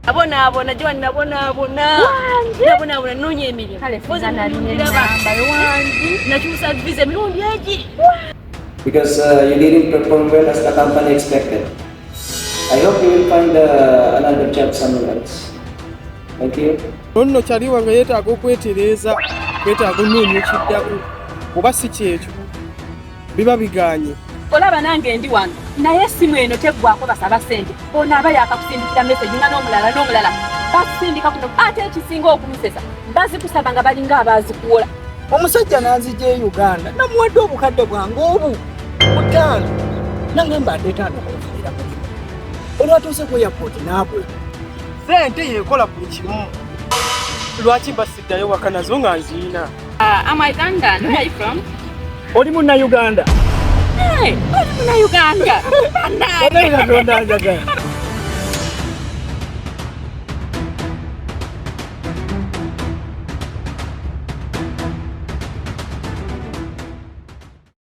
Nabonaabona gye wali nabonaabona nabonaabona noonya emirimu. Kale Mpozi nalina niraba. wangi. Nakyusa visa emirundi egi. Because you didn't perform well as the company expected. I hope you will find another job somewhere else. Thank you. Nonno kyali wange yeetaaga okwetereeza, yeetaaga onoonya ekiddako, oba si kyekyo biba bigaanye. Olaba nange ndi wano, naye essimu eno teggwako basaba ssente. Ono aba yakakusindikira message nga n'omulala n'omulala basindika kuno, ate ekisinga okumusesa bazikusaba nga balinga abaazikuwola. Omusajja n'anzija e Uganda, namuwadde obukadde bwange obu 5, nangamba ndeetaano okuviira mulimu. Olwatuuse ku airport n'abwe. Sente yeekola buli kimu. Lwaki mba siddayo waka nazo nga nziina? I'm Ugandan. Where are you from? Oli munnauganda? Hey, oli munnauganda. Bannange, Katonda njagala.